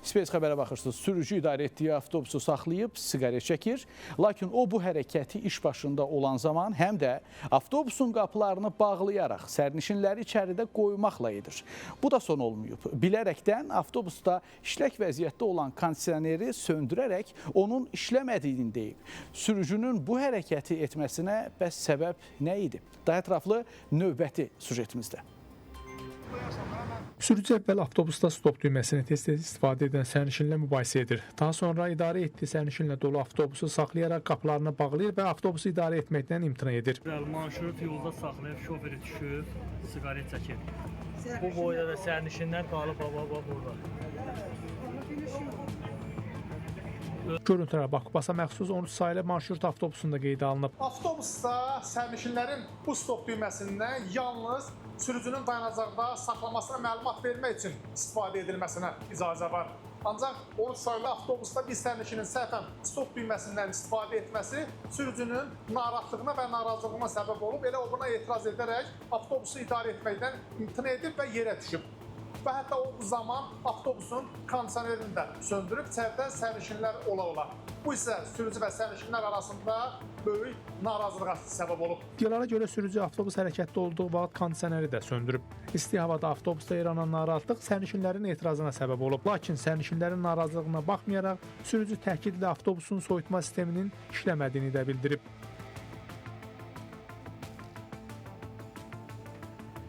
Space xəbərə baxırsınız. Sürücü idarə etdiyi avtobusu saxlayıb siqaret çəkir. Lakin o bu hərəkəti iş başında olan zaman həm də avtobusun qapılarını bağlayaraq sərnişinləri içəridə qoymaqla edir. Bu da son olmayıb. Bilərəkdən avtobusda işlək vəziyyətdə olan kondisioneri söndürərək onun işləmədiyini deyib. Sürücünün bu hərəkəti etməsinə bəs səbəb nə idi? Daha ətraflı növbəti süjetimizdə. Sürücü əvvəl avtobusda stop düyməsini tez-tez istifadə edən sərnişinlə mübahisə edir. Daha sonra idarə etdiyi sərnişinlə dolu avtobusu saxlayaraq qapılarını bağlayır və avtobusu idarə etməkdən imtina edir. Marşrut yolda saxlayıb, şoförü düşüb, siqaret çəkir. Bu boyda da sərnişinlər qalıb baba burada. Görüntülər Bakubasa məxsus 13 saylı marşrut avtobusunda qeydə alınıb. Avtobusda sərnişinlərin bu stop düyməsindən yalnız sürücünün dayanacaqda saxlamasına məlumat vermək üçün istifadə edilməsinə icazə var. Ancaq 13 saylı avtobusda bir sərnişinin səhvən stop düyməsindən istifadə etməsi sürücünün narahatlığına və narazılığına səbəb olub. Elə o buna etiraz edərək avtobusu idarə etməkdən imtina edib və yerə düşüb. Və hətta o zaman avtobusun kondisionerini də söndürüb, içəridə sərnişinlər ola-ola. Bu isə sürücü və sərnişinlər arasında böyük narazılığa səbəb olub. İddialara görə sürücü avtobus hərəkətdə olduğu vaxt kondisioneri də söndürüb. İsti havada avtobusda yaranan narahatlıq sərnişinlərin etirazına səbəb olub. Lakin sərnişinlərin narazılığına baxmayaraq sürücü təkidlə avtobusun soyutma sisteminin işləmədiyini də bildirib.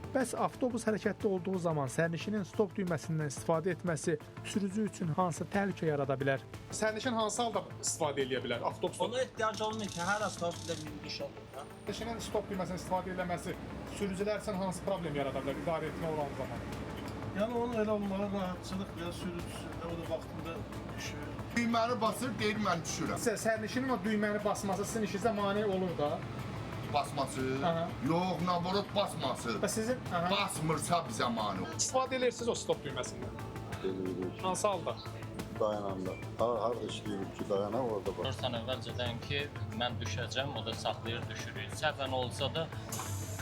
Bəs avtobus hərəkətdə olduğu zaman sərnişinin stop düyməsindən istifadə etməsi sürücü üçün hansı təhlükə yarada bilər? Sərnişin hansı halda istifadə edə bilər avtobusda? Ona ehtiyac olmuyor ki, hər avtobusda miniş olur da. Sərnişinin stop düyməsindən istifadə eləməsi sürücülər üçün hansı problem yarada bilər idarə etmə olan zaman? Yəni onun elə olmağı rahatçılıq və sürücüsündə o da vaxtında düşür. Düyməni basır, deyir mən düşürəm. Sərnişinin o düyməni basması sizin işinizə mane olur da. Basması? Aha. Yox, naborot basması. Və sizin aha. Basmırsa bizə mane olur. İstifadə edirsiniz o stop düyməsindən. Edirik. Hansı halda? Dayananda. Harada işləyirik ki, dayana orada bax. Görürsən əvvəlcədən ki, mən düşəcəm, o da saxlayır, düşürür. Səhvən olsa da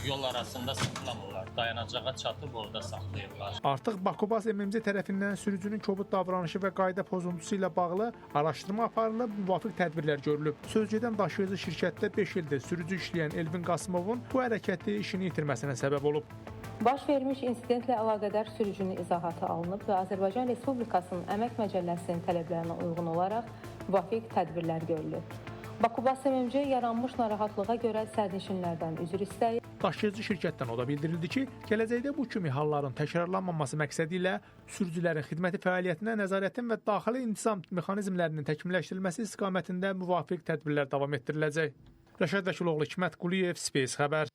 yol arasında saxlamırlar. Dayanacağa çatıb orada saxlayırlar. Artıq Bakubas MMC tərəfindən sürücünün kobud davranışı və qayda pozuntusu ilə bağlı araşdırma aparılıb, müvafiq tədbirlər görülüb. Sözgedən daşıyıcı şirkətdə 5 ildir sürücü işləyən Elvin Qasımovun bu hərəkəti işini itirməsinə səbəb olub. Baş vermiş insidentlə əlaqədar sürücünün izahatı alınıb və Azərbaycan Respublikasının Əmək Məcəlləsinin tələblərinə uyğun olaraq müvafiq tədbirlər görülüb. Bakubas MMC yaranmış narahatlığa görə sərnişinlərdən üzr istəyir. Daşıyıcı şirkətdən o da bildirildi ki, gələcəkdə bu kimi halların təkrarlanmaması məqsədi ilə sürücülərin xidməti fəaliyyətinə nəzarətin və daxili intizam mexanizmlərinin təkmilləşdirilməsi istiqamətində müvafiq tədbirlər davam etdiriləcək. Rəşad Vəkiloğlu, Hikmət Quliyev, Space xəbər.